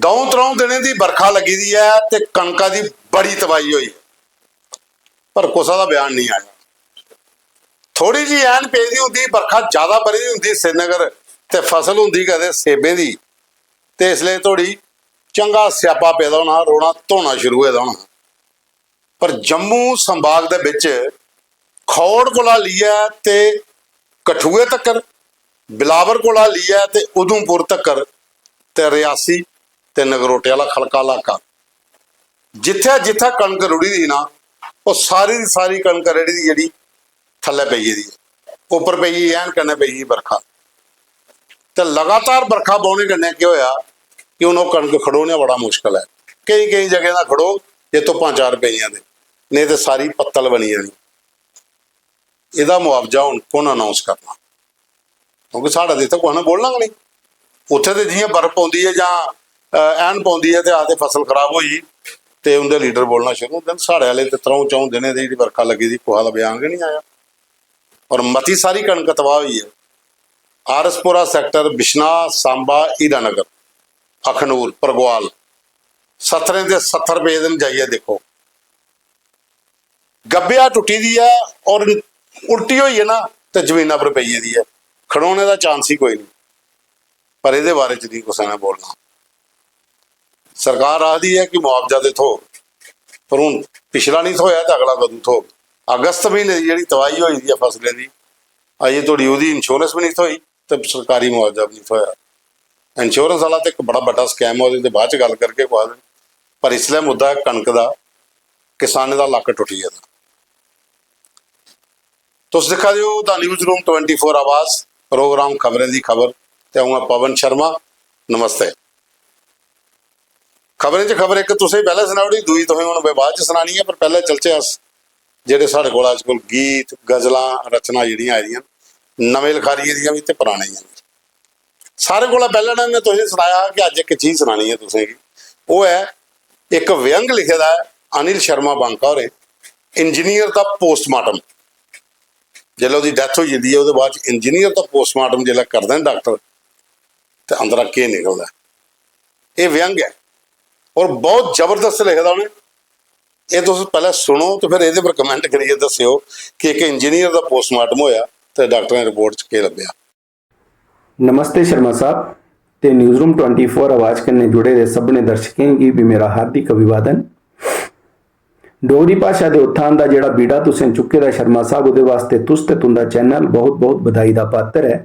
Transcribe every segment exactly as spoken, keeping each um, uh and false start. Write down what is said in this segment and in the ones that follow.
द'ऊं त्र'ऊं दिनें दी बरखा लग्गी दी ऐ ते कनका दी बड़ी तबाही होई, पर कुसै दा बयान नेईं आया। थोड़ी जी ऐन पेदी होंदी, बरखा ज्यादा बरी दी होंदी श्रीनगर, ते फसल होंदी कदें सेबें दी, ते इसले धोड़ी चंगा स्यापा पेदा होना हा, रोना धोना शुरू होए दा होना हा। पर जम्मू संभाग दे बिच खौड़ कोला लेइयै ते कठुए तकर, बिलावर कोला लेइयै ते उधमपुर तकर, ते रियासी ते नगरोटे आह्ला खलका इलाका, जित्थै जित्थै कनक रुढ़ी दी ना, ओह् सारी दी सारी कनक रेड़ी दी जेह्ड़ी थल्लै पेई गेदी ऐ, उप्पर पेई गेई, ऐन कन्नै पेई गेई बरखा। ते लगातार बरखा बौह्ने कन्नै केह् होआ कि हून ओह् कनक खड़ोना बड़ा मुश्कल ऐ। केईं केईं जगहें दा खड़ोग जे धुप्पां चार पेइयां ते, नेईं ते सारी पत्तल बनी जानी। एह्दा मुआवजा हून कु'न अनाउंस करना? क्योंकि साढ़ा ते इत्थै कुसै ने बोलना गै नेईं। उत्थै ते जि'यां बर्फ पौंदी ऐ जां, अ, ऐन पौंदी ऐ ते आखदे फसल खराब होई ते उं'दे लीडर बोलना शुरू होंदे न। साढ़े आह्ले ते त्र'ऊं च'ऊं दिनें दी जेह्ड़ी बरखा लग्गी दी, कुसै दा बयान गै नेईं आया। और मती सारी कनक तबाह होई ऐ। आरसपुरा सैक्टर, बिश्नाह, सांबा, हीरानगर, अखनूर, परगवाल, सत्थरें दे सत्थर पेदे न, जाइयै दिक्खो। गब्बेआ टुट्टी दी ऐ और उल्टी होई ऐ ना, ते जमीना पर पेई गेदी ऐ, खड़ोने दा चांस ही कोई नहीं। पर एह्दे बारे च नहीं कुसै ने बोलना। सरकार आखदी ऐ कि मुआवजा ते थ्होग, पर हून पिछला नहीं थ्होया ते अगला कदूं थ्होग? अगस्त म्हीने दी जेह्ड़ी तबाही होई दी ऐ फसलें दी, अजें धोड़ी ओह्दी इंश्योरेंस बी नहीं थ्होई ते सरकारी मुआवजा बी नहीं थ्होया। इंश्योरेंस आह्ला ते इक बड़ा बड्डा स्कैम ऐ, ओह्दे ते बाद च गल्ल करगे कुसै दिन। पर इसलै मुद्दा ऐ कनक दा, किसानें दा लक्क टुट्टी गेदा। तुस दिक्खा दे ओ the news room twenty four आवाज, प्रोग्राम खबरें दी खबर, ते अ'ऊं आं पवन शर्मा। नमस्ते। खबरें च खबर इक तुसें पैह्लें सनाई ओड़ी, दूई तुसें हून बाद च सनानी ऐ, पर पैह्लें चलचै अस जेह्ड़े साढ़े कोल अज्जकल गीत, गजलां, रचनां जेह्ड़ियां आई दियां न, नमें लखारियें दियां बी ते पराने दियां बी। सारें कोला पैह्लें ना में तुसेंगी सनाया हा कि अज्ज इक चीज सनानी ऐ तुसेंगी, ओह् ऐ इक व्यंग लिखे दा ऐ अनिल शर्मा बांका होरें, इंजीनियर दा पोस्टमार्टम। जिसलै ओह्दी डैथ होई जंदी ऐ, ओह्दे बाद च इंजीनियर दा पोस्टमार्टम जिसलै करदे न डाक्टर, ते अंदरा केह् निकलदा ऐ। एह् व्यंग ऐ और बहुत जबरदस्त लिखे दा उ'नें। एह् तुस पैह्लें सुनो ते फिर एह्दे पर कमेंट करियै दस्सेओ कि इक इंजीनियर दा पोस्टमार्टम होआ ते डाक्टरें रिपोर्ट च केह् लब्भेआ। नमस्ते शर्मा साहब ते न्यूज़ रूम ट्वेंटी फ़ोर आवाज कन्नै जुड़े दे सभनें दर्शकें गी बी मेरा हार्दिक अभिवादन। डोगरी भाशा दे उत्थान दा जेह्ड़ा बीड़ा तुसें चुक्के दा शर्मा साहब, ओह्दे वास्तै तुस ते तुं'दा चैनल बहुत बहुत बधाई दा पात्तर ऐ।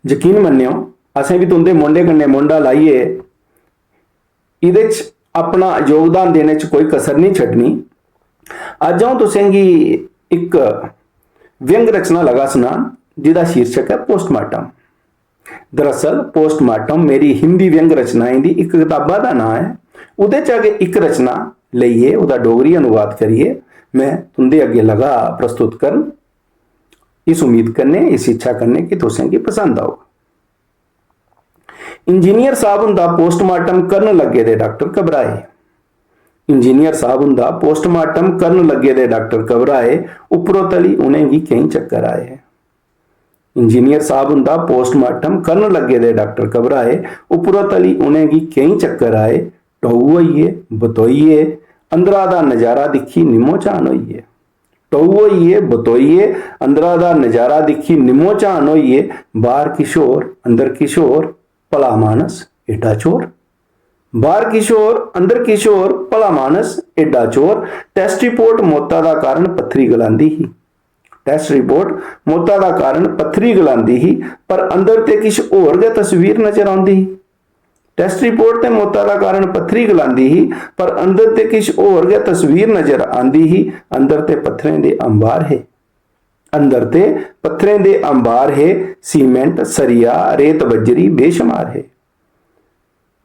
यकीन मन्नेओ, असें बी तुं'दे मोंढे कन्नै मोंढा लाइयै एह्दे च अपना योगदान देने च कोई कसर निं छड्डनी। अज्ज अ'ऊं तुसेंगी इक व्यंग रचना लगा सनान, जेह्दा शीर्षक ऐ पोस्टमार्टम। दरअसल पोस्टमार्टम मेरी हिंदी व्यंग रचनाएं दी इक कताबा दा नांऽ ऐ। ओह्दे चा गै इक रचना लेइयै ओह्दा डोगरी अनुवाद करियै में तुं'दे अग्गें लगा प्रस्तुत करन, इस उम्मीद कन्नै, इस इच्छा कन्नै कि तुसेंगी पसंद औग। इंजीनियर साहब हुंदा पोस्टमार्टम करन लग्गे दे डाक्टर घबराए। इंजीनियर साहब हुंदा पोस्टमार्टम करन लग्गे दे डाक्टर घबराए। उप्परोतली उ'नेंगी केईं चक्कर आए। इंजीनियर साहब हुंदा पोस्टमार्टम करन लग्गे दे डाक्टर घबराए। उप्परोतली उ'नेंगी केईं चक्कर आए। टऊ होई गे, बतोई गे, अंदरा दा नजारा दिक्खी निम्मो झान होई गे। टऊ होई गे, बतोई गे, अंदरा दा नजारा दिक्खी निम्मो झान होई गे। बाहर किश होर, अंदर किश होर, भला मानस एड्डा चोर। बाहर किश होर, अंदर किश होर, भला मानस एड्डा चोर। टैस्ट रिपोर्ट मौता दा कारण पत्थरी गलांदी ही। टैस्ट रिपोर्ट मौता दा कारण पत्थरी गलांदी ही, पर अंदर ते किश होर गै तस्वीर नजर औंदी ही। टैस्ट रिपोर्ट ते मौता दा कारण पत्थरी गलांदी ही, पर अंदर ते किश होर गै तस्वीर नजर आंदी ही। अंदर ते पत्थरें दे अंबार हे। अंदर ते पत्थरें दे अंबार हे। सीमेंट, सरिया, रेत, बज्जरी बेशुमार हे।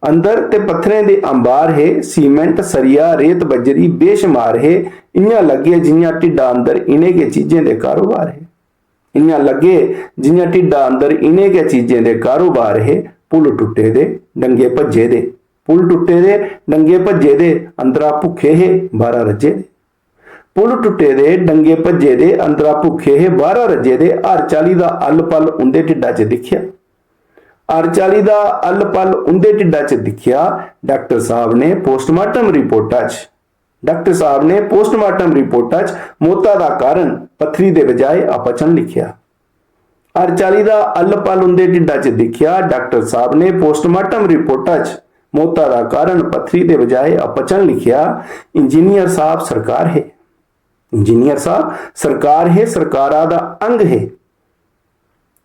अंदर ते पत्थरें दे अंबार हे। सीमेंट, सरिया, रेत, बज्जरी बेशुमार हे। इ'यां लग्गेआ जि'यां ढिड्डा अंदर इ'नें गै चीजें दे कारोबार हे। इ'यां लग्गे जि'यां ढिड्डा अंदर इ'नें गै चीजें दे कारोबार हे। पुल टुट्टे दे, डंगे भज्जे दे। पुल टुट्टे दे, डंगे भज्जे दे, अंदरा भुक्खे हे, बाह्रा रज्जे दे। पुल टुट्टे दे, डंगे भज्जे दे, अंदरा भुक्खे हे, बाह्रा रज्जे दे। हर चाल्ली दा अल-पल उं'दे ढिड्डा च दिक्खेआ। हर चाल्ली दा अल्ल-पल्ल उं'दे ढिड्डा च दिक्खेआ, डाक्टर साह्ब ने पोस्टमार्टम रिपोर्टा च, डाक्टर साह्ब ने पोस्टमार्टम रिपोर्टा च मौता दा कारण पत्थरी दे बजाए अपचन लिखेआ। हर चाल्ली दा अल्ल-पल्ल उं'दे ढिड्डा च दिक्खेआ, डाक्टर साह्ब ने पोस्टमार्टम रिपोर्टा च मौता दा कारण पत्थरी दे बजाए अपचन लिखेआ। इंजीनियर साह्ब सरकार हे, इंजीनियर साह्ब सरकार हे, सरकारा दा अंग हे।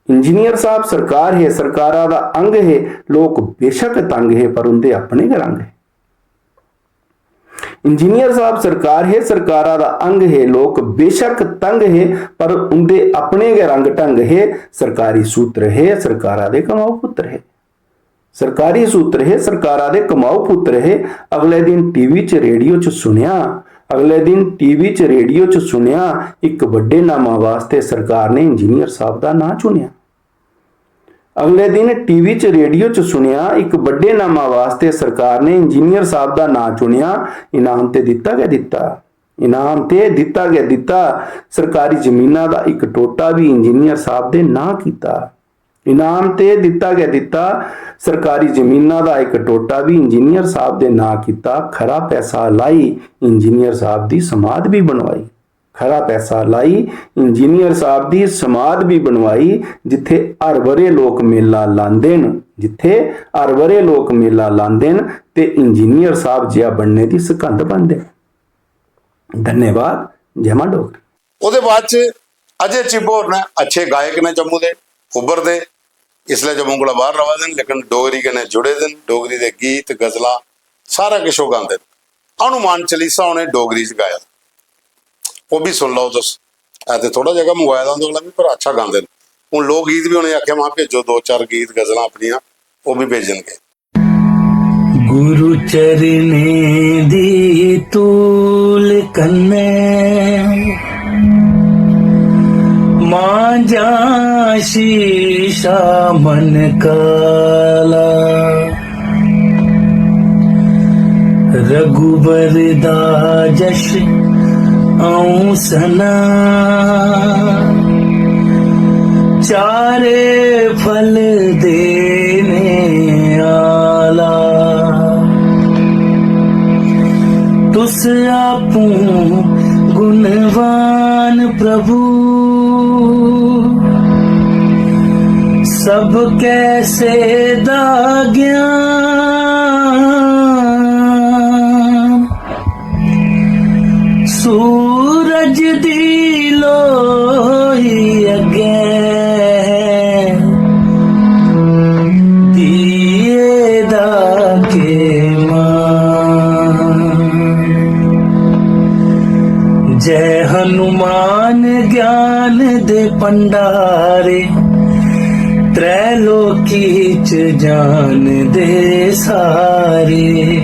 इंजीनियर साह्ब सरकार हे, सरकारा दा अंग हे। लोक बेशक तंग हे, पर उं'दे अपने गै रंग हे। इंजीनियर साह्ब सरकार हे, सरकारा दा अंग हे। लोक बेशक तंग हे, पर उं'दे अपने गै रंग ढंग हे। सरकारी सूत्र हे, सरकारा दे कमाऊ पुत्र हे। सरकारी सूत्र हे, सरकारा दे कमाऊ पुत्र हे। अगले दिन टीवी च, रेडियो च सुनेआ, अगले दिन टीवी च, रेडियो च सुनेआ, इक बड्डे नामा वास्ते सरकार ने इंजीनियर साह्ब दा नांऽ चुनेआ। अगले दिन टीवी च, रेडियो च सुनेआ, इक बड्डे नामा वास्ते सरकार ने इंजीनियर साह्ब दा नांऽ चुनेआ। इनाम ते दित्ता गै दित्ता, इनाम ते दित्ता गै दित्ता। सरकारी जमीना दा इक टोटा बी इंजीनियर साह्ब दे नांऽ कीता। इनाम ते दित्ता गै दित्ता। सरकारी जमीना दा इक टोटा बी इंजीनियर साह्ब दे नांऽ कीता। खरा पैसा लाई, इंजीनियर साह्ब दी समाध बी बनवाई। खरा पैसा लाई, इंजीनियर साह्ब दी समाध बी बनवाई। जित्थे हर बरे लोक मेला लांदे न, जित्थे हर बरे लोक मेला लांदे न, ते इंजीनियर साह्ब जेहा बनने दी सकंद बनदे न। धन्यवाद। जै मां डोगरी। ओह्दे बाद च अजय चिब होर न, अच्छे गायक न जम्मू दे, उब्भरदे, इसलै जम्मू कोला बाहर रवा दे न, लेकिन डोगरी कन्नै जुड़े दे न। डोगरी दे गीत, गजलां, सारा किश ओह् गांदे न। हनुमान चालीसा उ'नें डोगरी च गाया, ओह् बी सुन लैओ तुस। ऐ ते थोह्ड़ा जेहा मंगवाए दा उं'दे कोला बी, पर अच्छा गांदे न। हून लोक गीत बी उ'नें आखेआ, "महां, भेजो दो चार गीत, गजलां अपनियां", ओह् बी भेजन गे। गुरु चरणें दी धूल कन्नै मांजां शीशा मन काला। रघुबर दा जश अ'ऊं सना, चारे फल देने आला। तुस आपूं गुणवान प्रभु, सब कैसे दा ज्ञान। सूरज दी लोई अग्गें दिए दा के मान। जय हनुमान ज्ञान दे भंडारे, त्रैलोकी च जान दे सारे।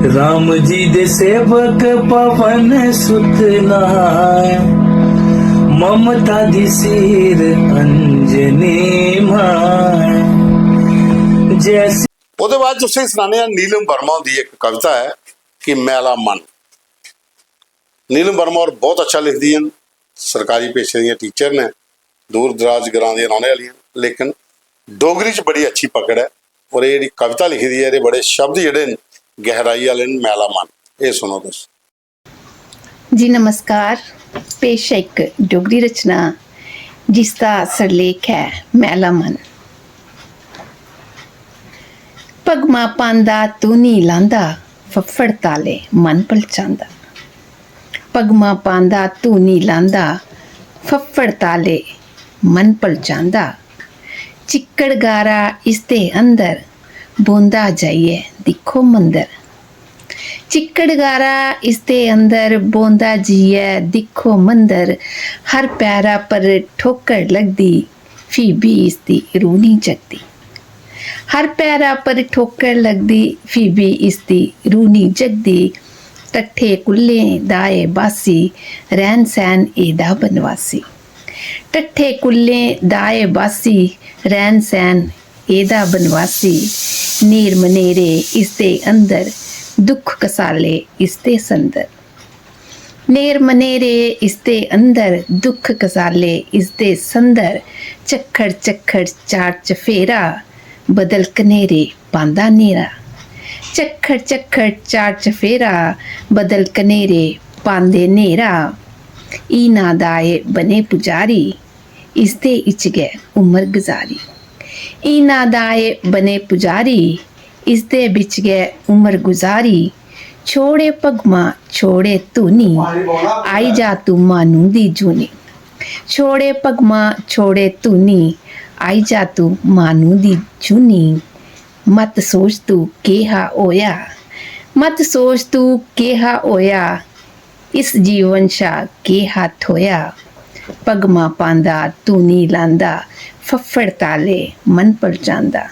राम जी दे सेवक पवन सुत नाय, ममता दी सीर अंजनी माय। जैसी ओह्दे बाद तुसें सनाने आं, नीलम वर्मा हुंदी इक कविता ऐ कि मैला मन। नीलम वर्मा होर बहुत अच्छा लिखदी न, सरकारी पेशे दियां टीचर न, दूर दराज ग्रां दियां रौह्ने आह्लियां न, लेकिन डोगरी च बड़ी अच्छी पकड़ ऐ। और एह् जेह्ड़ी कविता लिखी दी ऐ, एह्दे बड़े शब्द जेह्ड़े न, गैहराई आह्ले न। मैला मन, एह् सुनो तुस। जी नमस्कार। पेश ऐ इक डोगरी रचना जिसदा सिरलेख ऐ मैला मन। पगमा पांदा तू नी लांदा, फफ्फड़ ताले मन पलचांदा। पगमा पांदा तू नी लांदा, फफ्फड़ ताले मन पलचांदा। चिक्कड़ गारा इसदे अंदर, बौंह्दा जाइयै दिक्खो मंदर। चिक्कड़ गारा इसदे अंदर, बौंह्दा जाइयै दिक्खो मंदर। हर पैरा पर ठोकर लगदी, फ्ही बी इसदी रूह निं जगदी। हर पैरा पर ठोकर लगदी, फ्ही बी इसदी रूह निं जगदी। टट्ठे कुल्लें दा ऐ बासी, रैह्न सैह्न एह्दा बनवासी। टट्ठे कुल्लें दा ऐ बासी, रैह्न सैह्न एह्दा बनवासी। न्हेर मन्हेरे इसदे अंदर, दुक्ख कसाले इसदे संदर। न्हेर मन्हेरे इसदे अंदर, दुक्ख कसाले इसदे संदर। झक्खड़ झक्खड़ चार चफेरा, बदल कनेरे पांदा नेरा। चक्खड़ चक्खड़ चार चफेरा, बदल कनेरे पांदे नेरा। ई नां दा ए बने पुजारी, इसदे इच गै उमर गुजारी। ई नां दा ए बने पुजारी, इसदे बिच गै उमर गुजारी। छोड़े भगमा, छोड़े धूनी, आई जा तू मानू दी जूनी। छोड़े भगमा, छोड़े धूनी, आई जा तू मानू दी जूनी। मत सोच तू केह् हा होया, मत सोच तू केह् हा होया, इस जीवन शा केह् हा थोया। भगमा पांदा, धूनी लांदा, फफ्फड़ ताले मन पलचांदा।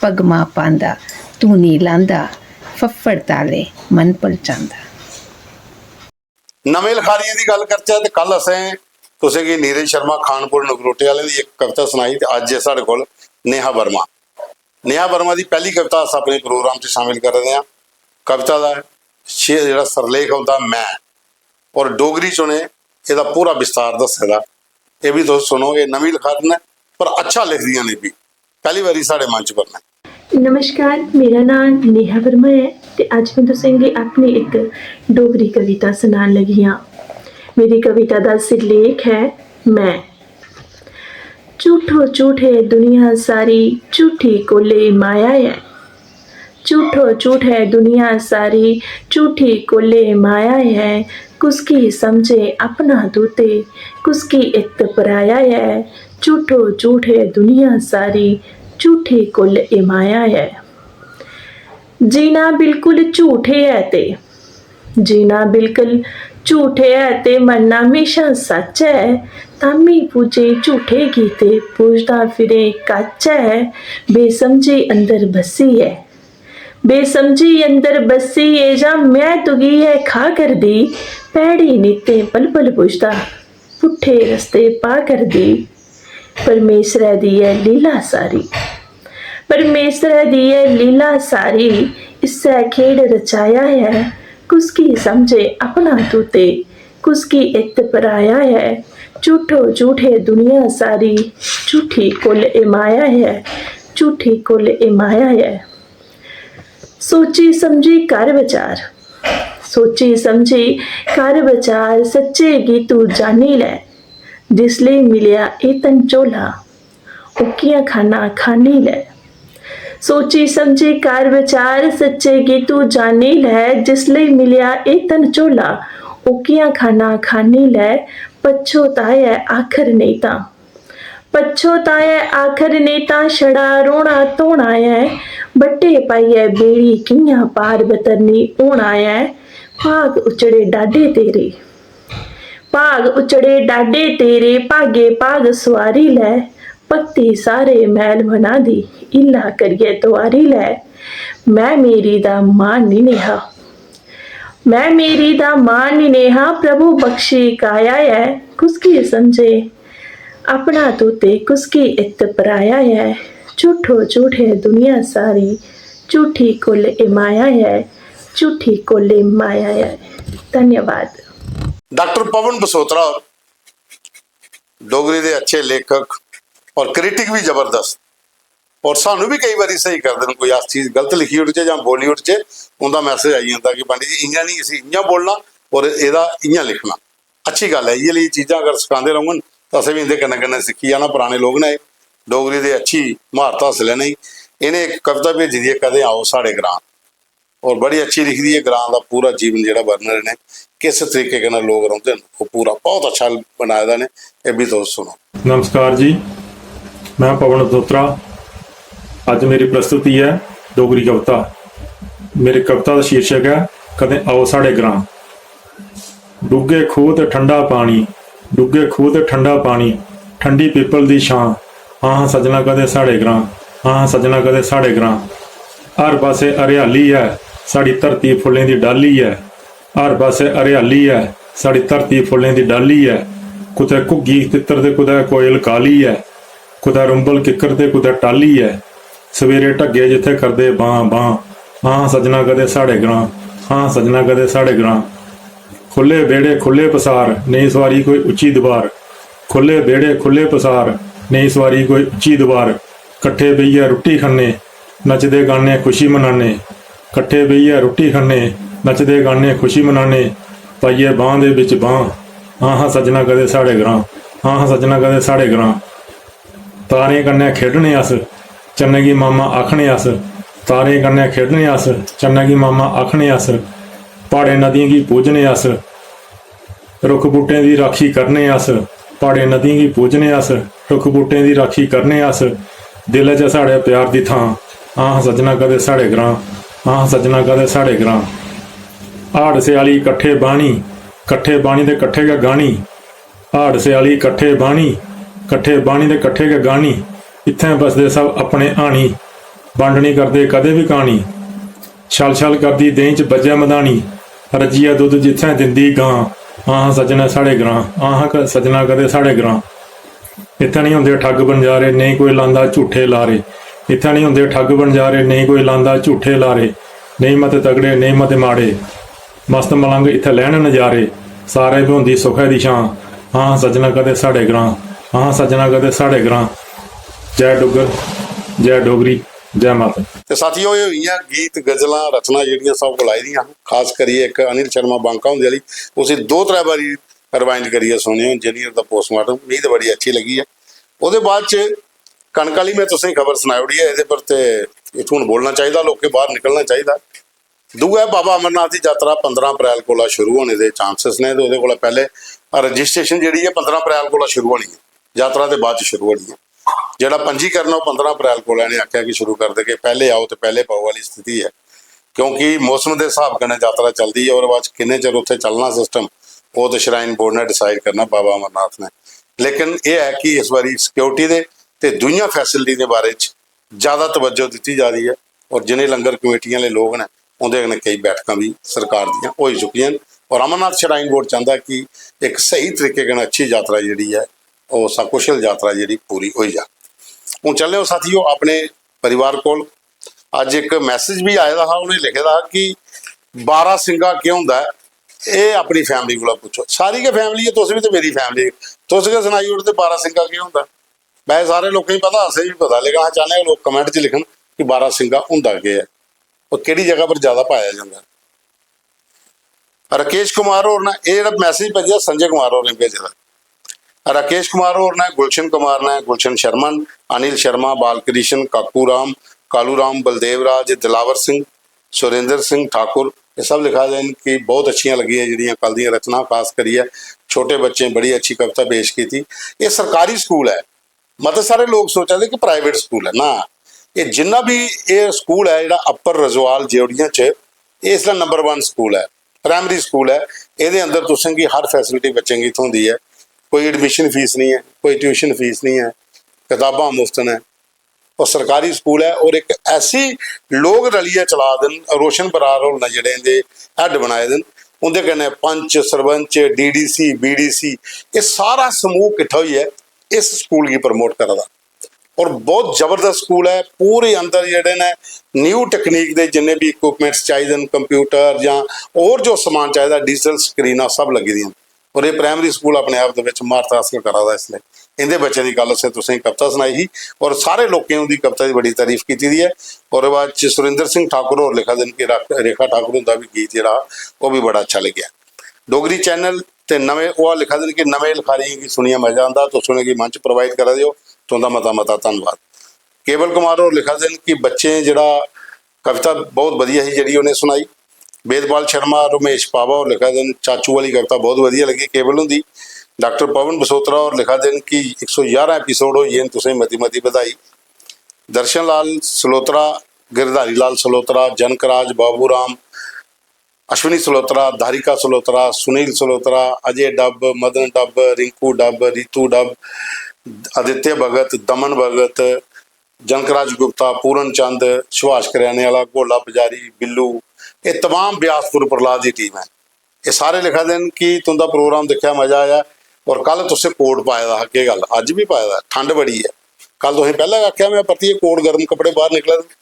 भगमा पांदा, धूनी लांदा, फफ्फड़ ताले मन पलचांदा। नमें लखारियें दी गल्ल करचै ते कल असें तुसेंगी नीरज शर्मा खानपुर नगरोटे आह्लें दी इक कविता सनाई ते अज्ज ऐ साढ़े कोल नेहा वर्मा। नेहा वर्मा दी पैह्ली कविता अस अपने प्रोग्राम च शामिल करा दे आं। कविता दा शे- जेह्ड़ा सरलेख होंदा मैं, और डोगरी च उ'नें एह्दा पूरा विस्तार दस्से दा। एह् बी तुस सुनो, एह् नमीं लखारी न पर अच्छा लिखदियां न एह् बी। पैह्ली बारी साढ़े मंच पर न। नमस्कार, मेरा नांऽ नेहा वर्मा ऐ ते अज्ज में तुसेंगी अपनी इक डोगरी कविता सनान लगी आं। मेरी कविता दा सिरलेख ऐ मैं। झूठो झूठ ऐ दुनिया सारी, झूठी कोले माया ऐ। झूठो झूठ ऐ दुनिया सारी, झूठी कोले माया ऐ। कुसकी समझे अपना तू ते, कुसकी इत्त पराया ऐ। झूठो झूठ ऐ दुनिया सारी, झूठी कुल ए माया ऐ। जीना बिल्कुल झूठे ऐ ते, जीना बिल्कुल झूठे ऐ ते मरना म्हेशां सच्च ऐ। ताम्मी पूजे झूठे गी ते, पूजदा फिरे कच्च ऐ। बेसमझी अंदर बस्सी ऐ, बेसमझी अंदर बस्सी ऐ, जां मैं तुगी ऐ खा करदी। भैड़ी नित्तें पल पल पुछदा, पुट्ठे रस्ते पा करदी। परमेसरै दी ऐ लीला सारी, परमेसरै दी ऐ लीला सारी। इस्सै खेढ रचाया ऐ, कुसकी समझे अपना तू ते, कुसकी इत्त पराया ऐ। झूठो झूठे दुनिया सारी, झूठी कुल ए माया ऐ, झूठी कुल ए माया ऐ। सोची समझी कर बचार, सोची समझी कर बचार, सच्चे गी तू जानी लै। जिसले मिलेआ एह् धन झोला, ओह्कियां खाना खानी लै। सोची समझी कर बचार, सच्चे गी तू जानी लै। जिसले मिलेआ एह् धन झोला, ओह्कियां खाना खानी लै। पच्छोताए आखर नेईं तां, पच्छोताए आखर नेईं तां छड़ा रोना धोना ऐ। बट्टे पाइयै बेड़ी कि'यां पार बतरनी होना ऐ। भाग उचड़े डाढे तेरे, भाग उचड़े डाढे तेरे, भागे भाग सुआरी लै। भक्ति सारे मैल मना दी, हिल्ला करियै तुआरी लै। मैं मेरी दा मान निं नेहा, मैं मेरी दा मान निं नेहा। प्रभु बख्शी काया ऐ, कुसकी समझे अपना तू ते, कुसकी इत्त पराया ऐ। झूठो झूठ ऐ दुनिया सारी, झूठी कुल ए माया ऐ, झूठी कुल ए माया ऐ। धन्यवाद। डॉक्टर पवन बसोत्रा होर डोगरी दे अच्छे लेखक और क्रिटिक भी जबरदस्त, और सानू भी केई बारी स्हेई करदे न, कोई अस चीज गलत लिखी ओड़चै जां बोली ओड़चै, उंदा मैसेज आई जंदा कि पंडित जी इ'यां नहीं, इसी इ'यां बोलना और एह्दा इ'यां लिखना। अच्छी गल्ल ऐ, इ'यै लेई चीजां अगर सखांदे रौह्ङन तां असें बी इं'दे कन्नै कन्नै सिक्खी जाना। पराने लोक न एह्, डोगरी दे अच्छी म्हारत हासल ऐ इ'नेंगी। इ'नें इक कविता भेजी दी ऐ, कदें आओ साढ़े ग्रां, और बड़ी अच्छी लिखी दी ऐ। ग्रां दा पूरा जीवन जेह्ड़ा वर्णन इ'नें किस तरीके कन्नै लोक रौंह्दे न, ओह् पूरा बहुत अच्छा बनाए दा इ'नें, एह् बी तुस सुनो। नमस्कार जी, मैं पवन बसोत्रा। अज्ज मेरी प्रस्तुति ऐ डोगरी कविता। मेरी कविता दा शीर्षक ऐ कदें आओ साढ़े ग्रां। डुग्गे खूह् ते ठंडा पानी, डुग्गे खूह् ते ठंडा पानी, ठंडी पिपल दी छां। आं सज्जना कदें साढ़े ग्रां, आं सज्जना कदें साढ़े ग्रां। हर पासै हरियाली ऐ, साढ़ी धरती फुल्लें दी डाह्ली ऐ। हर पासै हरियाली ऐ, साढ़ी धरती फुल्लें दी डाह्ली ऐ। कुतै घुग्गी तित्तर ते कुतै कोयल काली ऐ। कुतै रुंबल किक्कर ते कुतै टाह्ली ऐ। सवेरे ढग्गे जित्थै करदे बां बां। आं सज्जना कदें साढ़े ग्रां, आं सज्जना कदें साढ़े ग्रां। खु'ल्ले बेह्ड़े खु'ल्ले पसार, नेईं सोआरी कोई उच्ची दवार। खु'ल्ले बेह्ड़े खु'ल्ले पसार, नेईं सोआरी कोई उच्ची दवार। कट्ठे बेहियै रुट्टी खन्ने, नचदे गान्ने खुशी मनान्ने। कट्ठे बेहियै रुट्टी खन्ने, नचदे गान्ने खुशी मनान्ने। पाइयै बांह् दे बिच बांह्, हां हां सज्जना कदें साढ़े ग्रांऽ, हां हां सज्जना कदें साढ़े ग्रांऽ। तारें कन्नै खेढने अस, चन्नै गी मामा आखने अस। तारें कन्नै खेढने अस, चन्नै गी मामा आखने अस। प्हाड़ें नदियें गी पूजने अस, रुक्ख बूह्टें दी राखी करने अस। प्हाड़ें नदियें गी पूजने अस, रुक्ख बूह्टें दी राखी करने अस। दिलै च साढ़े प्यार दी थां, आं सज्जना कदें साढ़े ग्रांऽ, आं सज्जना कदें साढ़े ग्रांऽ। हाड़ स्याली कट्ठे बाह्नी, कट्ठे बाह्नी ते कट्ठे गै गाह्नी। हाड़ स्याली कट्ठे बाह्नी, कट्ठे बाह्नी ते कट्ठे गै गाह्नी। इत्थें बसदे सब अपने हानी, बंड निं करदे कदें बी क्हानी। छल छल करदी देहीं च बज्जै मधानी, रज्जियै दुद्ध जित्थें दिंदी गां। आं सज्जना साढ़े ग्रांऽ, आं क-, सज्जना कदें साढ़े ग्रांऽ। इत्थें निं होंदे ठग बनजारे, नेईं कोई लांदा झूठे लारे। इत्थें निं होंदे ठग बनजारे, नेईं कोई लांदा झूठे लारे। नेईं मते तगड़े, नेईं मते माड़े, मस्त मलंग इत्थें लैन नजारे। सारें गी होंदी सुखै दी छां, आं सज्जना कदें साढ़े ग्रांऽ, आं सज्जना कदें साढ़े ग्रांऽ। जय डुग्गर, जय डोगरी, जय माता। ते साथियो, एह् होइयां गीत गजलां रचनां जेह्ड़ियां सब कोल आई दियां हियां, खास करियै इक अनिल शर्मा बांका हुंदे आह्ली, उसी दो त्रै बारी रिवाइंड करियै सुनेओ, इंजीनियर दा पोस्टमार्टम, मिगी ते बड़ी अच्छी लग्गी ऐ। ओह्दे बाद च कनक आह्ली में तुसेंगी खबर सनाई ओड़ी ऐ, एह्दे पर ते इत्थूं हून बोलना चाहिदा, लोकें बाह्र निकलना चाहिदा। दूआ ऐ, बाबा अमरनाथ दी यात्रा पंदरां अप्रैल कोला शुरू होने दे चांसेस न, ते ओह्दे कोला पैह्ले रजिस्ट्रेशन जेह्ड़ी ऐ पंदरां अप्रैल कोला शुरू होनी ऐ, यात्रा दे बाद च शुरू होनी ऐ। जेह्ड़ा पंजीकरण ऐ, ओह् पंदरां अप्रैल कोला इ'नें आखेआ कि शुरू कर देगे, पैह्ले आओ ते पैह्ले पाओ आह्ली स्थिति ऐ, क्योंकि मौसम दे स्हाब कन्नै यात्रा चलदी ऐ, ओह्दे बाद च किन्ने चिर उत्थै चलना सिस्टम, ओह् ते श्राइन बोर्ड ने डिसाइड करना, बाबा अमरनाथ ने। लेकिन एह् ऐ कि इस बारी सिक्योरिटी दे ते दूइयां फैसिलिटी दे बारे च ज़्यादा तवज्जो दित्ती जा दी ऐ, और जि'नें लंगर कमेटियें आह्ले लोक न, उं'दे कन्नै केई बैठकां बी सरकार दियां होई चुकियां न, और अमरनाथ श्राइन बोर्ड चांह्दा कि इक स्हेई तरीके कन्नै अच्छी यात्रा जेह्ड़ी ऐ, ओह् सकुशल यात्रा जेह्ड़ी पूरी होई जा। हून चलने आं साथियो अपने परिवार कोल। अज्ज इक मैसेज बी आए दा हा, उ'नें लिखे दा हा कि बारां सिंगा केह् होंदा ऐ, एह् अपनी फैमिली कोला पुच्छो। सारी गै फैमिली ऐ, तुस बी ते मेरी फैमिली, तुस गै सनाई ओड़दे बारां सिंगा केह् होंदा। वैसे सारे लोकें गी पता, असें बी पता, लेकिन अस चाह्न्ने आं लोक कमेंट च लिखन कि बारां सिंगा होंदा केह् ऐ, और केह्ड़ी जगह पर ज्यादा पाया जंदा ऐ। राकेश कुमार होर ने एह् जेह्ड़ा मैसेज भेजेआ, संजय कुमार होरें भेजे दा। राकेश कुमार होर ने, गुलशन कुमार ने, गुलशन शर्मा न, अनिल शर्मा, बालकृष्ण, काकू राम, कालू राम, बलदेव राज, दिलावर सिंह, सुरेंद्र सिंह ठाकुर, एह् सब लिखा दे न कि बहुत अच्छियां लग्गियां जेह्ड़ियां कल दियां रचनां, खास करियै छोटे बच्चें बड़ी अच्छी कविता पेश कीती। एह् सरकारी स्कूल ऐ, मते सारे लोक सोचा दे कि प्राइवेट स्कूल ऐ, ना, एह् जिन्ना बी एह् स्कूल ऐ जेह्ड़ा अप्पर रजवाल जेवड़ियां च, एह् इसलै नंबर वन स्कूल ऐ, प्राइमरी स्कूल ऐ। एह्दे अंदर तुसें गी हर फैसिलिटी बच्चें गी थ्होंदी ऐ, कोई एडमिशन फीस निं ऐ, कोई ट्यूशन फीस निं ऐ, कताबां मुफ्त न। ओह् सरकारी स्कूल ऐ और इक ऐसी लोक रलियै चला दे न, रोशन बरार होर न जेह्ड़े इं'दे हैड बनाए दे न, उं'दे कन्नै पंच, सरपंच, डीडीसी, बीडीसी, एह् सारा समूह किट्ठा होइयै इस स्कूल गी प्रमोट करा दा। और बहुत जबरदस्त स्कूल ऐ। पूरे अंदर जेह्ड़े न न्यू टेक्निक दे जिन्ने बी इक्विपमेंट्स चाहिदे न, कंप्यूटर जां होर जो समान चाहिदा, डिजिटल स्क्रीनां सब लग्गी दियां न। और एह् प्राइमरी स्कूल अपने आप दे बिच म्हारत हासल करा दा इसलै। इं'दे बच्चें दी गल्ल असें तुसें गी कविता सनाई ही और सारे लोकें उं'दी कविता दी बड़ी तारीफ कीती दी ऐ। और ओह्दे बाद च सुरिंदर सिंह ठाकुर होर लिखा दे न कि रा-, रेखा ठाकुर हुंदा बी गीत जेह्ड़ा हा, ओह् बी बड़ा अच्छा लग्गेआ। डोगरी चैनल ते नमें, ओह् लिखा दे न कि नमें लखारियें गी सुनियै मजा आंदा, तुस उ'नेंगी मंच प्रोवाइड करा दे ओ, तुं'दा मता मता धन्नवाद। केवल कुमार होर लिखा दे न कि बच्चें जेह्ड़ा कविता बहुत बधिया ही जेह्ड़ी उ'नें सुनाई। वेदपाल शर्मा, रमेश पावा होर लिखा दे न, चाचू आह्ली कविता बहुत बधिया लग्गी केवल हुंदी। डाक्टर पवन बसोत्रा होर लिखा दे न कि इक सौ ञारां एपिसोड होई गे न, तुसें मती मती बधाई। दर्शन लाल सलोत्रा, गिरधारी लाल सलोत्रा, जनक राज, बाबू राम, अश्विनी सलोत्रा, धारिका सलोत्रा, सुनील सलोत्रा, अजय डब, मदन डब, रिंकू डब, रितु डब, आदित्य भगत, दमन भगत, जनकराज गुप्ता, पूरन चंद, सुभाष करियाने आह्ला, गोला बजारी, बिल्लू, एह् तमाम ब्यासपुर प्रहलाद दी टीम ऐ। एह् सारे लिखा दे न कि तुं'दा प्रोग्राम दिक्खेआ, मजा आया। और कल तुसें कोट पाए दा हा, केह् गल्ल, अज्ज बी पाए दा? ठंड बड़ी ऐ। कल तुसें पैह्लें आखेआ, में परतियै कोट गर्म कपड़े बाह्र निकले दे।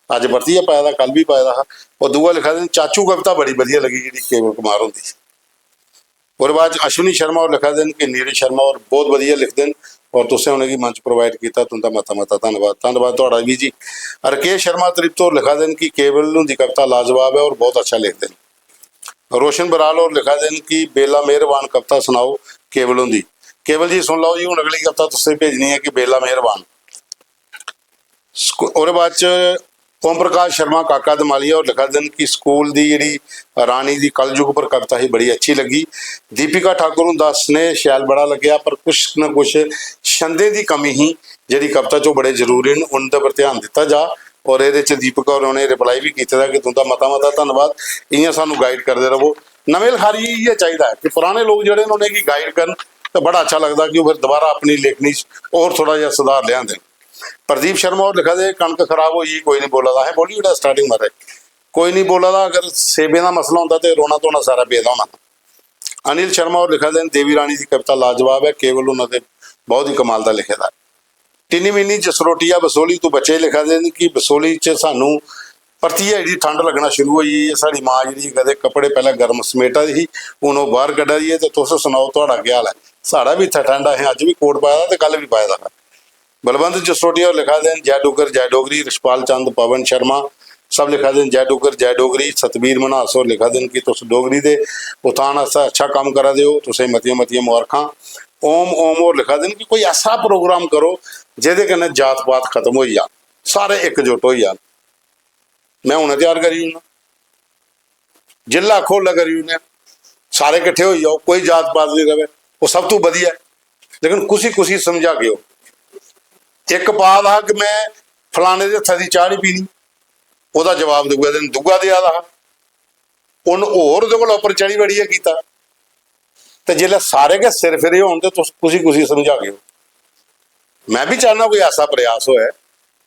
अज्ज परतियै पाए दा, कल बी पाए दा हा। और दूआ लिखा दे न, चाचू कविता बड़ी बधिया लग्गी जेह्ड़ी केवल कुमार हुंदी। ओह्दे बाद च अश्विनी शर्मा होर लिखा दे न कि नीरज शर्मा होर बहुत बधिया लिखदे न, और तुसें उ'नेंगी मंच प्रोवाइड कीता, तुं'दा मता मता धन्नवाद। धन्नवाद थुआढ़ा बी जी। राकेश शर्मा तृप्त होर लिखा दे न कि केवल हुंदी कविता लाजवाब ऐ और बहुत अच्छा लिखदे न। रोशन बराल होर लिखा दे न कि बेला मेहरबान कविता सनाओ केवल हुंदी। केवल जी सुन लैओ जी, हून अगली कविता तुसें भेजनी ऐ कि बेला मेहरबान। स्कू-, ओह्दे बाद च ओम प्रकाश शर्मा काका दमालिया होर लिखा दे न कि स्कूल दी जेह्ड़ी रानी दी कलयुग पर कविता ही, बड़ी अच्छी लग्गी। दीपिका ठाकुर हुंदा स्नेह शैल बड़ा लग्गेआ, पर कुछ ना कुछ छंदें दी कमी ही जेह्ड़ी कविता च, ओह् बड़े जरूरी न, उं'दे पर ध्यान दित्ता जा। और एह्दे च दीपिका होरें उ'नें रिप्लाई बी कीते दा कि तुं'दा मता मता धन्नवाद, इ'यां सानूं गाइड करदे रवो। नमें लखारियें गी इ'यै चाहिदा ऐ कि पराने लोक जेह्ड़े न उ'नेंगी गाइड करन, ते बड़ा अच्छा लगदा कि ओह् फिर दोबारा अपनी लेखनी च होर थोह्ड़ा जेहा सुधार लेआंदे न। प्रदीप शर्मा होर लिखा दे, कनक खराब होई गेई, कोई नहीं बोला दा। असें बोली ओड़ेआ स्टार्टिंग मारे, कोई नहीं बोला दा। अगर सेबें दा मसला होंदा ते रोना धोना सारा पेदा होना। अनिल शर्मा होर लिखा दे न, देवी रानी दी कविता लाजवाब ऐ, केवल हुन ते बहुत ही कमाल दा लिखे दा। टिनी मिनी जसरोटिया बसोली तू बच्चे लिखा दे न कि बसोली च सानू परतियै जेह्ड़ी ठंड लग्गना शुरू होई गेई ऐ। साढ़ी मां जेह्ड़ी कदें कपड़े पैह्लें गर्म समेटा दी ही, हून ओह् बाह्र कड्ढा दी ऐ। ते तुस सनाओ, थुआढ़ा केह् हाल ऐ? साढ़ा बी इत्थै ठंड ऐ, असें अज्ज बी कोट पाए दा ते कल बी पाए दा हा। बलवंत जसरोटिया होर लिखा दे न, जय डुग्गर, जय डोगरी। रिशपाल चंद, पवन शर्मा सब लिखा दे न, जय डुग्गर, जय डोगरी। सतबीर मन्हास होर लिखा दे न कि तुस डोगरी दे उत्थान आस्तै अच्छा कम्म करा दे ओ, तुसें मतियां मतियां मुबारखां। ओम ओम होर लिखा दे न कि कोई ऐसा प्रोग्राम करो जेह्दे कन्नै जात पात खत्म होई जा, सारे इकजुट होई जान। में हुनै त्यार करी ओड़ना, जिसलै आखो उसलै करी ओड़ने। सारे किट्ठे होई जाओ, कोई जात पात निं र'वै, ओह् सब तों बधिया ऐ। लेकिन कुसी कुसी समझागे ओ? इक पा दा हा कि में फलाने दे हत्था दी चाह् निं पीनी, ओह्दा जवाब दूए दिन दूआ देआ दा हा। उन्न होर ओह्दे कोला उप्पर चढ़ी बढ़ियै कीता। ते जिसलै सारे गै सिर फिरे होन ते तुस कुसी कुसी समझागे ओ? में बी चाह्न्नां कोई ऐसा प्रयास होऐ,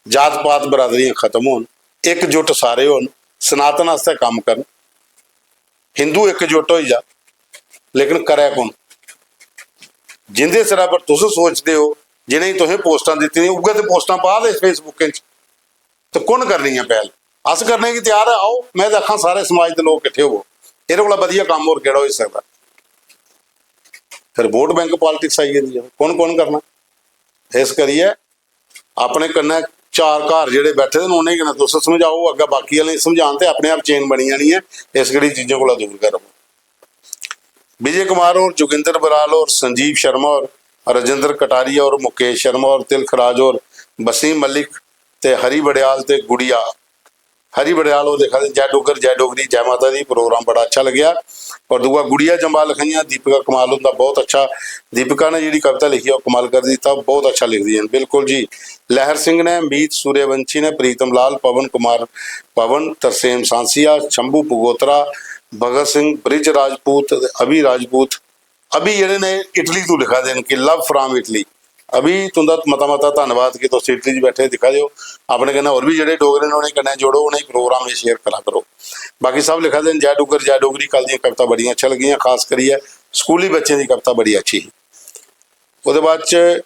जात पात बरादरियां खत्म होन, इकजुट सारे होन, सनातन आस्तै कम्म करन, हिंदू इकजुट होई जा। लेकिन करै कु'न? जिंदे सिरै पर तुस सोचदे ओ, जि'नेंगी तुसें पोस्टां दित्ती दियां, उ'ऐ ते पोस्टां पा दे फेसबुकें च। ते कु'न करनी ऐ पैह्ल? अस करने गी त्यार ऐ, आओ। में ते आखां, सारे समाज दे लोक किट्ठे होवो, एह्दे कोला बधिया कम्म होर केह्ड़ा होई सकदा? फिर वोट बैंक पॉलिटिक्स आई जंदी ऐ, कु'न कु'न करना? इस करियै अपने कन्नै चार घर जेह्ड़े बैठे दे न, उ'नेंगी कन्नै तुस समझाओ, अग्गें बाकी आह्लें गी समझान ते अपने आप चेन बनी जानी ऐ। इस करी चीजें कोला दूर गै र'वो। विजय कुमार होर, जोगिंदर बराल होर, संजीव शर्मा होर, राजेंद्र कटारिया होर, मुकेश शर्मा होर, तिलख राज होर, बसीम मलिक ते हरि बड़ियाल ते गुड़िया, हरि बड़ियाल होर लिखा दे, "जय डुग्गर, जय डोगरी, जय माता दी, प्रोग्राम बड़ा अच्छा लग्गेआ।" और दूआ गुड़िया जम्वाल लखाइयां, "दीपिका कमाल हुंदा बहुत अच्छा, दीपिका ने जेह्ड़ी कविता लिखी ऐ ओह् कमाल करी दित्ता, बहुत अच्छा लिखदी ऐ।" बिल्कुल जी, लहर सिंह ने, मीत सूर्यवंशी ने, प्रीतम लाल, पवन कुमार पवन, तरसेम सांसिया, शंभू पगोत्रा, भगत सिंह, बृज राजपूत, अभि राजपूत, अभी जेह्ड़े ने इटली तू लिखा दे न कि love from Italy। अभी तुं'दा मता मता धन्नवाद कि तुस इटली च बैठे दिक्खा दे ओ। अपने कन्नै होर बी जेह्ड़े डोगरे न उ'नें कन्नै जोड़ो, उ'नें प्रोग्राम एह् शेयर करा करो। बाकी सब लिखा दे न, "जय डुग्गर, जय डोगरी, कल दियां कविता बड़ियां अच्छियां लगियां, खास करियै स्कूली बच्चें दी कविता बड़ी अच्छी ही।" ओह्दे बाद च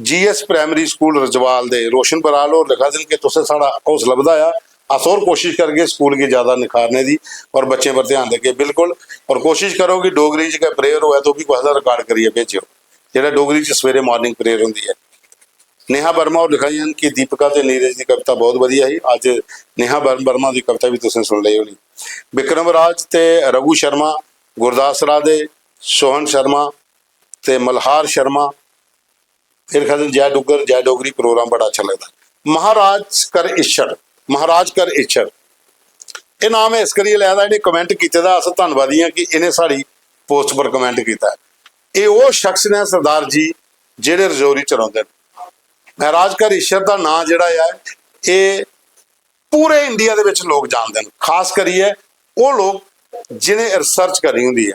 जीएस प्राइमरी स्कूल रजवाल दे रोशन बराल होर लिखा दे न कि तुसें साढ़ा हौसला बधाया, अस होर कोशिश करगे स्कूल गी ज्यादा निखारने दी और बच्चें पर ध्यान देगे। बिल्कुल, और कोशिश करो कि डोगरी च गै प्रेयर होऐ, तो भी कुसै दा रिकॉर्ड करियै भेजेओ, जेह्ड़ा डोगरी च सवेरे मॉर्निंग प्रेयर होंदी ऐ। नेहा वर्मा होर लिखा दियां न कि दीपिका ते नीरज दी कविता बहुत वधिया ही। अज्ज नेहा वर्म-, वर्मा दी कविता बी तुसें सुन लेई होनी। विक्रम राज ते रघु शर्मा, गुरदासरा दे सोहन शर्मा ते मल्हार शर्मा, एह् लिखा दे, "जय डुग्गर, जय डोगरी, प्रोग्राम बड़ा अच्छा लगदा।" महाराज कर इच्छड़, महाराज कर इच्छड़, एह् नाम में इस करियै लै दा, इ'नें कमेंट कीते दा, अस धन्नवादी आं कि इ'नें साढ़ी पोस्ट पर कमेंट कीता ऐ। एह् ओह् शख्स ने सरदार जी जेह्ड़े रजौरी च रौंह्दे न। महाराज कर इच्छड़ दा नांऽ जेह्ड़ा ऐ, एह् पूरे इंडिया दे बिच लोक जानदे न, खास करियै ओह् लोक जि'नें रिसर्च करनी होंदी ऐ।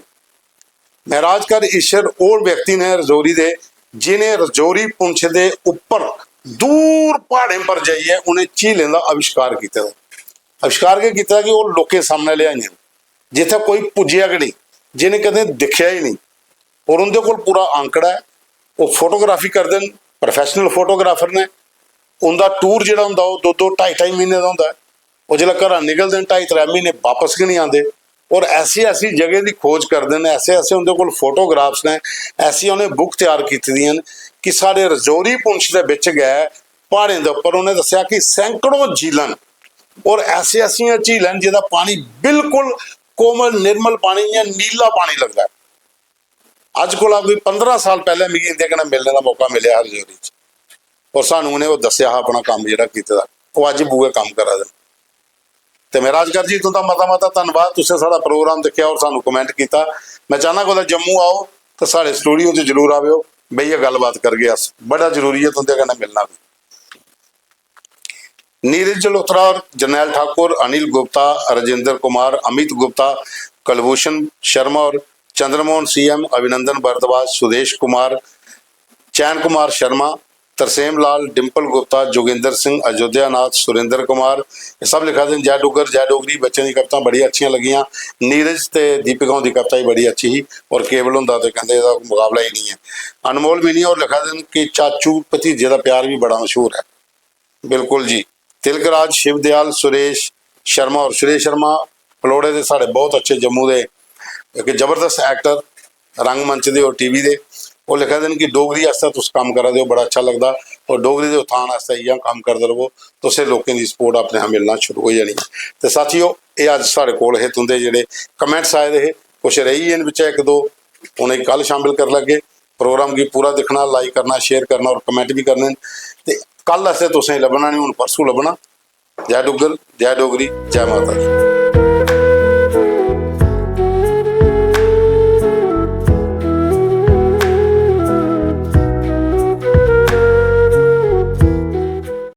महाराज कर इच्छड़ ओह् व्यक्ति ने रजौरी दे, जि'नें रजौरी पुंछ दे उप्पर दूर प्हाड़ें पर जाइयै उ'नें झीलें दा आविश्कार कीते दा। आविश्कार केह् कीते दा कि ओह् लोकें सामनै लेआइयां न, जित्थै कोई पुज्जेआ गै नेईं, जि'नें कदें दिक्खेआ ही नेईं। और उं'दे कोल पूरा आंकड़ा ऐ, ओह् फोटोग्राफी करदे न, प्रोफेशनल फोटोग्राफर ने। उं'दा टूर जेह्ड़ा होंदा, ओह् दो दो, ढाई ढाई म्हीने दा होंदा ऐ। ओह् जिसलै घरा निकलदे न, ढाई त्रै म्हीने बापस गै निं आंदे। और ऐसी ऐसी जगह दी खोज करदे न, ऐसे ऐसे उं'दे कोल फोटोग्राफ्स न, ऐसियां उ'नें बुक त्यार कीती दियां न कि साढ़े रजौरी पुंछ दे बिच गै प्हाड़ें दे उप्पर उ'नें दस्सेआ कि सैकड़ों झीलां न और ऐसी ऐसियां झीलां न जेह्दा पानी बिल्कुल कोमल निर्मल पानी, इ'यां नीला पानी लगदा ऐ। अज्ज कोला कोई पंदरां साल पैह्लें मिगी इं'दे कन्नै मिलने दा मौका मिलेआ हा रजौरी च, और सानू उ'नें ओह् दस्सेआ हा अपना कम्म जेह्ड़ा कीते दा, ओह् अज्ज बी उ'ऐ कम्म करा दे न। ते में राजकर जी तुं'दा मता मता धन्नवाद, तुसें साढ़ा प्रोग्राम दिक्खेआ और सानू कमेंट कीता। में चाह्न्नां कुतै जम्मू आओ ते साढ़े स्टूडियो च जरूर आवेओ, बेहियै गल्लबात करगे अस, बड़ा जरूरी ऐ तुं'दे कन्नै मिलना बी। नीरज जलोत्रा और जरनैल ठाकुर, अनिल गुप्ता, राजेंद्र कुमार, अमित गुप्ता, कुलभूषण शर्मा और चंद्रमोहन सीएम, अभिनंदन भारद्वाज, सुदेश कुमार, चैन कुमार शर्मा, तरसेम लाल, डिंपल गुप्ता, जोगिंदर सिंह, अयोध्या नाथ, सुरेंद्र कुमार, ये सब लिखा दे न, "जय डुग्गर, जय डोगरी, बच्चें दी कवितां बड़ियां अच्छियां लगियां, नीरज ते दीपिका हुंदी कविता ही बड़ी अच्छी ही, और केवल हुंदा ते कहंदे एह्दा मुकाबला ही नहीं है।" अनमोल मिनी और लिखा दे न कि चाचू भतीजे दा प्यार भी बड़ा मशहूर है। बिल्कुल जी, तिलकराज, शिवदयाल, सुरेश शर्मा और सुरेश शर्मा पलौड़े दे साढ़े बहुत अच्छे जम्मू दे इक जबरदस्त एक्टर, रंगमंच दे और टीवी दे। ओह् लिखा दे न कि डोगरी आस्तै तुस कम्म करा दे ओ, बड़ा अच्छा लगदा, और डोगरी दे उत्थान आस्तै इ'यां कम्म करदे रवो, तुसें लोकें दी सपोर्ट अपने आप मिलना शुरू होई जानी ऐ। ते साथियो, एह् अज्ज साढ़े कोल हे तुं'दे जेह्ड़े कमेंट्स आए दे हे, कुछ रेही गे न बिच्चा इक दो, उ'नेंगी कल शामिल करी लैगे। प्रोग्राम गी पूरा दिक्खना, लाइक करना, शेयर करना और कमेंट बी करने न। ते कल असें तुसें लब्भना निं, हून परसों लब्भना। जय डुग्गर, जय डोगरी, जय माता दी।